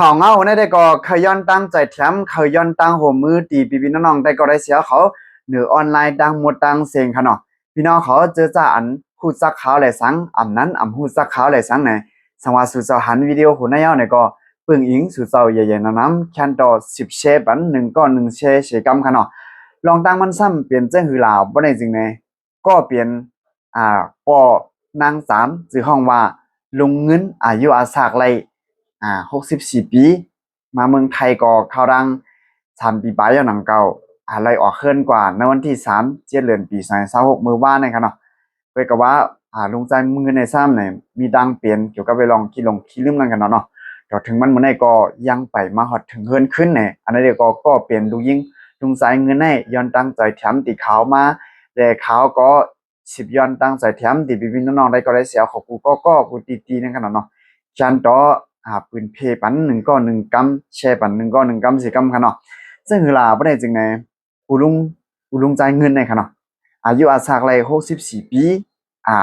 ເອົາເຫງົາໃນໃດກໍ ເຄີຍຍ້ອນຕັ້ງໃຈແຖມ ເຄີຍຍ້ອນຕັ້ງໂຮມມື ຕີພີ່ໆນ້ອງໆໄດ້ກໍໄດ້ເຊຍເຂົາ ເໜີອອນລາຍ ທັງໝົດທັງເສັງຂະເນາະ. ພີ່ນ້ອງເຂົາເຈີຈາອັນຮູ້ຈັກຂ່າວແລະສັງ ອຳນັ້ນອຳຮູ້ຈັກຂ່າວແລະສັງໃນ ສັງວ່າສູ່ເຈົ້າຫັນວິດີໂອໂຄນາຍາວໃນກໍ ປຶງອີງສູ່ເຈົ້າໃຫຍ່ໆນຳໆ ແຄນຕໍ່ສິບແຊປັນ ໜຶ່ງກໍໜຶ່ງແຊເຊກຳຂະເນາະ. ລອງຕັ້ງມັນຊ້ຳເປັນເຈັ່ງຫືອລາວບໍ່ໄດ້ຈຶ່ງໃນ ກໍເປັນ ອ່າ ພໍ່ນາງສາມ ຊື່ຫ້ອງວ່າ ລຸງເງິນ ອາຍຸອາສາກໄລ່ ອ່າ ຫົກສິບສີ່ປີ ມາເມືອງໄທກໍເຂົ້າດັງສາມປີປາຍແລ້ວໜັງເກົ່າ ອ່າ ໄລ່ອອກເຮືອນກວ່າໃນວັນທີສາມ ເຈັດເດືອນ ປີສອງພັນຊາວຫົກ ມື້ວານນີ້ຂະເນາະ. ເພິ່ນກໍວ່າ ອ່າ ລຸງຊາຍເງິນໃນຊ້ຳນີ້ ມີດາງເປັນກ່ຽວກັບໄປລອງຂີ້ຫຼົງຂີ້ລືມນັ້ນຂະເນາະເນາະ. ເຖິງມັນມື້ໃນກໍຍັງໄປມາຮອດເຖິງເຮືອນຄືນແນ່. ອັນໃດກໍ ກໍເປັນລູກຍິງລຸງຊາຍເງິນໃນຍ້ອນຕັ້ງໃຈແຖມຕີຂ່າວມາ ແລະຂ່າວກໍ ສິບຍ້ອນຕັ້ງໃຈແຖມ ທີ່ພີ່ໆນ້ອງໆໄດ້ກໍໄດ້ເຊຍເຂົາ ກູກໍກໍກູຕີໆນັ້ນຂະເນາະເນາະ. ແຄນຕໍ່ ອ່າ ປືນເພປັນ ໜຶ່ງກໍໜຶ່ງກຳ ແຊປັນ ໜຶ່ງກໍໜຶ່ງກຳເຊກຳຂະເນາະ. ເຊິ່ງຄືລາວບໍ່ໄດ້ຈຶ່ງໃນ ອູລຸງ ອູລຸງຊາຍເງິນໃນຂະເນາະ ອາຍຸອາສາກໄລ່ ຫົກສິບສີ່ປີ ອ່າ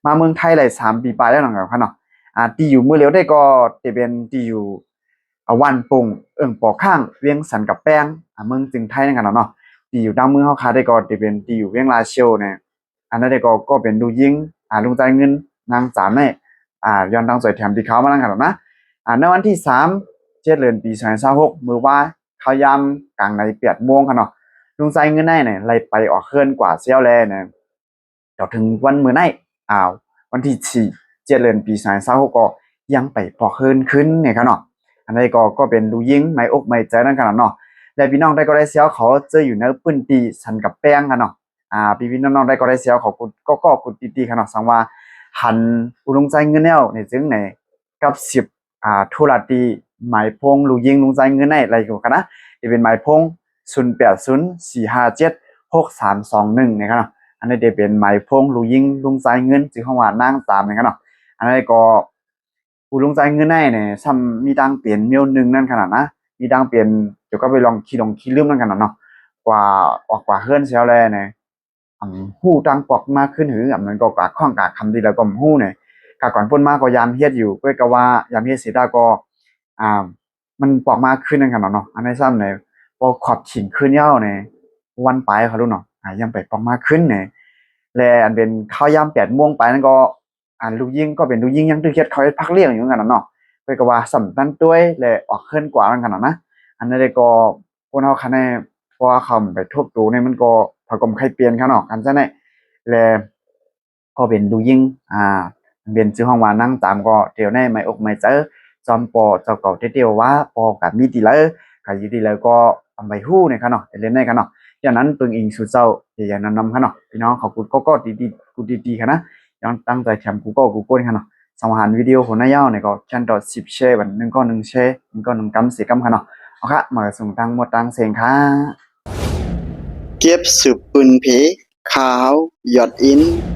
ມາເມືອງໄທໄດ້ສາມປີປາຍແລ້ວໜັງເກົ່າຂະເນາະ. ອ່າ ທີ່ຢູ່ມື້ລຽວໄດ້ກໍຈະເປັນທີ່ຢູ່ ອ່າ ບ້ານໂປ່ງ ເອີ່ງປໍຂ້າງ ວຽງສັນກຳແພງ ອ່າ ເມືອງເຊີງໄທນັ້ນຂະເນາະເນາະ. ທີ່ຢູ່ຕາມເມືອງເຮົາຄາໄດ້ກໍຈະເປັນທີ່ຢູ່ວຽງລາຊຽວນີ້ ອັນນັ້ນເດ້ກໍ ກໍເປັນລູກຍິງ ອ່າ ລຸງຊາຍເງິນ ນາງສາມໃນ ອ່າ ຍ້ອນຕັ້ງໃຈແຖມທີ່ເຂົ້າມານັ້ນຂະເນາະ. ອ່າ ໃນວັນທີສາມ ເຈັດເດືອນ ປີສອງພັນຊາວຫົກ ມື້ວານ ເຂົ້າຍາມກາງໃນ ແປດໂມງຂະເນາະ ລຸງຊາຍເງິນໃນນີ້ໄລ່ໄປອອກເຮືອນກວ່າແຊວແລນະ. ເຖິງວັນມື້ໃນ ອ່າ ວັນທີສີ່ ເຈັດເດືອນ ປີສອງພັນຊາວຫົກ ກໍຍັງໄປປອກເຮືອນຄືນນີ້ຂະເນາະ. ອັນໃດກໍ ກໍເປັນລູກຍິງໄມ້ອົກໄມ້ໃຈນັ້ນຂະເນາະ. ແລະພີ່ນ້ອງໄດ້ກໍໄດ້ເຊຍເຂົາເຈີຢູ່ໃນພື້ນທີ່ສັນກຳແພງຂະເນາະ. ອ່າ ພີ່ໆນ້ອງໆໄດ້ກໍໄດ້ເຊຍເຂົາ ກູກໍກູຕີໆຂະເນາະ. ສັງວ່າຫັນອູລຸງຊາຍເງິນແລ້ວນີ້ ຈຶ່ງໃນກັບສິບ ອ່າ ໂທລະຕິໝາຍໂພງລູກຍິງລຸງຊາຍເງິນໃນໄລ່ຢູ່ຂະເນາະ. ຈະເປັນໝາຍໂພງ ສູນແປດສູນ ສີ່ຫ້າເຈັດ ຫົກສາມສອງໜຶ່ງ ນີ້ຂະເນາະ. ອັນນີ້ຈະເປັນໝາຍໂພງລູກຍິງລຸງຊາຍເງິນ ຊື່ເຮົາວ່ານາງສາມນີ້ຂະເນາະ. ອັນນີ້ກໍ ຜູ້ລຸງຈ່າຍເງິນໃຫ້ນີ້ ຊ້ຳມີດາງເປັນແນວໜຶ່ງນັ້ນຂະໜາດນະ ມີດາງເປັນກ່ຽວກັບໄປລອງຂີ້ຫຼົງຂີ້ລືມນັ້ນຂະໜາດເນາະ ກວ່າອອກກວ່າເຮືອນແຊວແລນີ້ ອັນຮູ້ທາງປອກມາຄືນຫື ອັນນັ້ນກໍກະຂ້ອງກະຄຳດີແລ້ວກໍບໍ່ຮູ້ນີ້ ກະກ່ອນປົນມາກໍຍາມເຮັດຢູ່ ເພິ່ນກໍວ່າຍາມເຮັດເສດແລ້ວກໍ ອ່າ ມັນປອກມາຄືນນັ້ນຂະໜາດເນາະ ອັນນີ້ຊ້ຳນີ້ ບໍ່ຂອບຂິງຄືນແລ້ວນີ້ ວັນປາຍເຂົາໂລດເນາະ ອ່າ ຍັງໄປປອກມາຄືນນີ້ ແລະ ອັນເປັນຂ່າວຍາມແປດໂມງປາຍນັ້ນກໍ ອັນລູກຍິງກໍເປັນລູກຍິງຍັງຖືກເຮັດເຂົ້າເຮັດຜັກລ້ຽງຢູ່ນັ້ນນະເນາະ ເພິ່ນກໍວ່າສ່ຳນັ້ນຕົວຍ ແລະ ອອກເຮືອນກວ່ານັ້ນຂະໜາດນະ ອັນນັ້ນເດກໍຄົນເຮົາຄະແນ ເພາະວ່າເຂົາໄປທົບໂຕນີ້ມັນກໍ ເຂົາກໍບໍ່ເຄີຍເປັນຂະເນາະ ຄັນຊັ້ນແຫຼະ ແລະ ກໍເປັນລູກຍິງ ອ່າ ເປັນຊື່ຫ້ອງວ່ານາງຕາມ ກໍດຽວນີ້ໄມ້ອົກໄມ້ໃຈ ຊອມປໍເຈົ້າເກົ່າແທ້ໆວ່າ ປໍກໍມີທີ່ໃດ ກໍຢູ່ທີ່ໃດກໍອຳໄປຮູ້ນີ້ຂະເນາະ ເລື່ອງນີ້ຂະເນາະ ຍ້ອນນັ້ນເບິ່ງອີງສູ່ເຈົ້າ ຢ່ານຳນຳຂະເນາະ ພີ່ນ້ອງເຂົາກຸດກໍກໍດີໆ ກຸດດີໆຂະນະ ຍັງຕັ້ງໃຈແຖມກູກໍກູກົນຂະເນາະ ສຳລັບວິດີໂອຫົວໜ້າຍາວນີ້ກໍແຄນຕໍ່ສິບແຊ ບັນໜຶ່ງກໍໜຶ່ງແຊ ໜຶ່ງກໍໜຶ່ງກຳເສກຳຂະເນາະ ເອົາຄະ ມາສົ່ງທັງໝົດທັງເສັງຄະ ເກັບສືບປືນເພ ຂ່າວຍອດອິນ